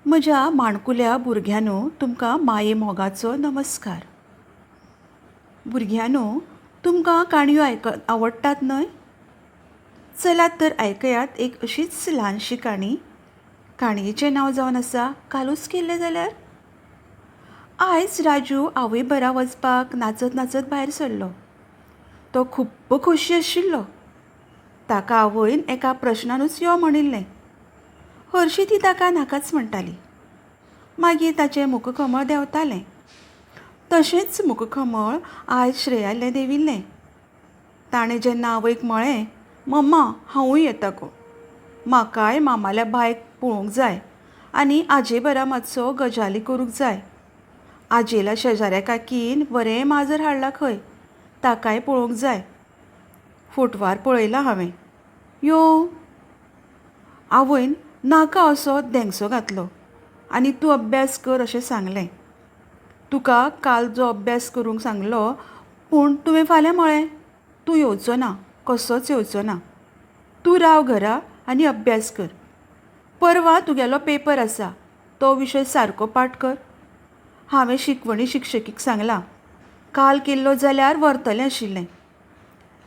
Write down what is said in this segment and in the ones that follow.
म्हज्या माणकुल्या भुरग्यांनो, तुमकां माये मोगाचो नमस्कार. भुरग्यांनो, तुमकां काणयो आवडटात न्हय? चलात तर आयकयात एक अशीच ल्हानशी काणी. काणयेचें नांव जावन आसा कालूच केल्लें जाल्यार. आयज राजू आवय बरा वचपाक नाचत नाचत भायर सरलो. तो खूब्ब खोशी आशिल्लो. ताका आवयन एका प्रश्नानूच यो म्हणिल्लें. हरशीं ती ताका नाकाच म्हणटाली. मागीर ताचें मुखकमळ देंवतालें. तशेंच मुखकमळ आयज श्रेयालें देंविल्लें. ताणें जेन्ना आवयक म्हळें, मम्मा हांवूय येता गो, म्हाकाय मामाल्या बायक पळोवंक जाय आनी आजे बरा मातसो गजाली करूंक जाय. आजेल्या शेजाऱ्या काकीन बरें माजर हाडलां खंय, ताकाय पळोवंक जाय. फोटवार पळयलां हांवें. यो. आवयन नाका असो धेंगसो घातलो आनी तूं अभ्यास कर अशें सांगलें. तुका काल जो अभ्यास करूंक सांगलो पूण तुवें फाल्यां म्हळें, तूं येवचो ना, कसोच येवचो ना. तूं राव घरा आनी अभ्यास कर. परवां तुगेलो पेपर आसा, तो विशय सारको पाठ कर. हांवें शिकवणी शिक्षकीक सांगलां, काल केल्लो जाल्यार व्हरतलें आशिल्लें.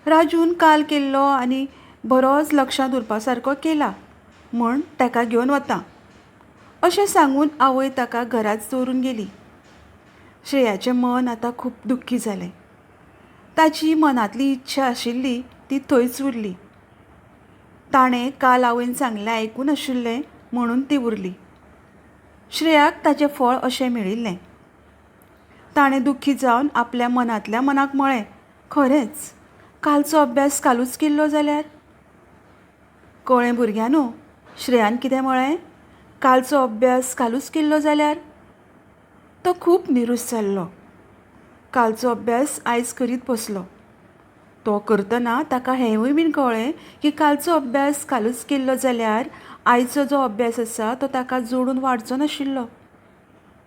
राजून काल केल्लो आनी बरोच लक्षांत उरपा सारको केला म्हूण ताका घेवन वता अशें सांगून आवय ताका घराच दवरून गेली. श्रेयाचें मन आतां खूब दुख्खी जालें. ताची मनांतली इच्छा आशिल्ली ती थंयच उरली. ताणें काल आवयन सांगलें आयकूं नाशिल्लें म्हणून ती उरली. श्रेयाक ताचें फळ अशें मेळिल्लें. ताणें दुख्खी जावन आपल्या मनांतल्या मनाक म्हळें, खरेंच कालचो अभ्यास कालूच केल्लो जाल्यार. कळ्ळें भुरग्यांनो, श्रेयान कितें म्हळें? कालचो अभ्यास कालूच केल्लो जाल्यार. तो खूब निरूस जाल्लो. कालचो अभ्यास आयज करीत बसलो. तो करतना ताका हेंवूय बीन कळ्ळें की कालचो अभ्यास कालूच केल्लो जाल्यार आयचो जो अभ्यास आसा तो ताका जोडून वाडचो नाशिल्लो.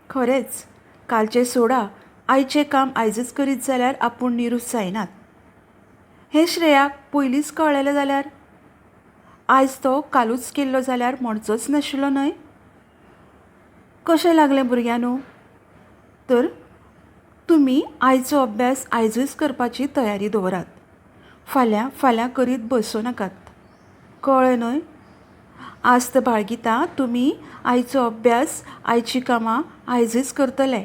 खरेंच कालचें सोडा, आयचें काम आयजच करीत जाल्यार आपूण निरूस जायनात. हें श्रेयाक पयलींच कळ्ळेलें जाल्यार आयज तो कालूच केल्लो जाल्यार म्हणचोच नाशिल्लो न्हय? कशें लागलें भुरग्यांनो? तर तुमी आयचो अभ्यास आयजूच करपाची तयारी दवरात. फाल्यां फाल्यां करीत बसूं नाकात. कळ्ळें न्हय? आस्त बाळगिता तुमी आयचो अभ्यास, आयची कामां आयजूच करतले.